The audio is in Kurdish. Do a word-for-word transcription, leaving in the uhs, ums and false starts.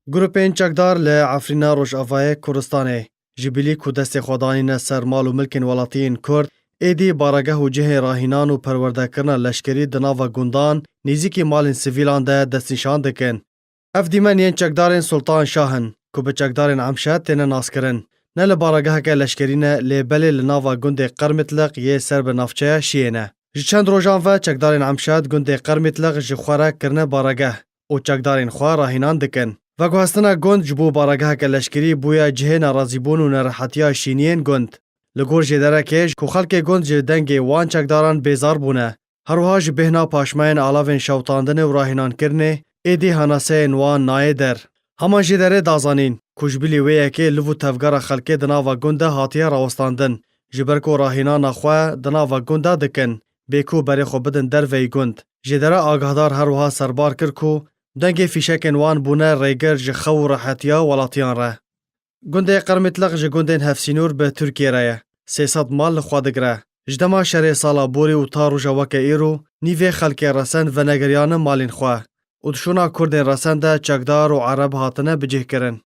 Grûpên çekdar li Efrîna Rojavayê Kurdistanê ji bilî ku destê xwe danîne ser mal û milkên welatiyên Kurd, êdî baregeh û cihên rahînan û perwerdekirina leşkerî di nava gundan nêzîkî malên sivîlan de destnîşan dikin. Ev dîmen yên çekdarên Sultan Şah in ku bi çekdarên Emşet têne naskirin. Ne li baregeheke leşkerî ne, lê belê li nava gundê Qermitliq yê ser bi navçeya Şiyê ne. Ji çend rojan ve çekdarên Emşet gundê Qermitliq ji xwe re kirine baregeh û çekdarên xwe rahînan dikin. Veguhestina gund ji bo baregeheke leşkerî bûye cihê nerazîbûn û nerehetiya şîniyên gund. Li gor jêderekê, ku xelkê gund ji dengê wan çekdaran bêzar bûne, her wiha ji bêhna paşmeyên alavên şewtandinê û rahînankirinê êdî henaseyên wan nayê der. Hema jêderê da zanîn ku ji bilî wê yekê liv û tevgera xelkê di nava gund de hatiye rawestandin, ji ber ku rahînana xwe di nava gund de dikin, bê ku berê xwe bidin derveyî gund. Jêdere agahdar her wiha serbar kir ku dengê fîşekên wan bûne rêgir ji xew û rehetiya welatiyan re. Gundê Qermitliq ji gundên Hevsînûr bi Tirkiyê re ye. Sê sed mal li xwe digire. Ji dema şerê sala borî û ta roja weke îro, nîvê xelkê Resen venegeriyane malên xwe û di şûna Kurdên Resen de çekdar û Ereb hatine bicihkirin.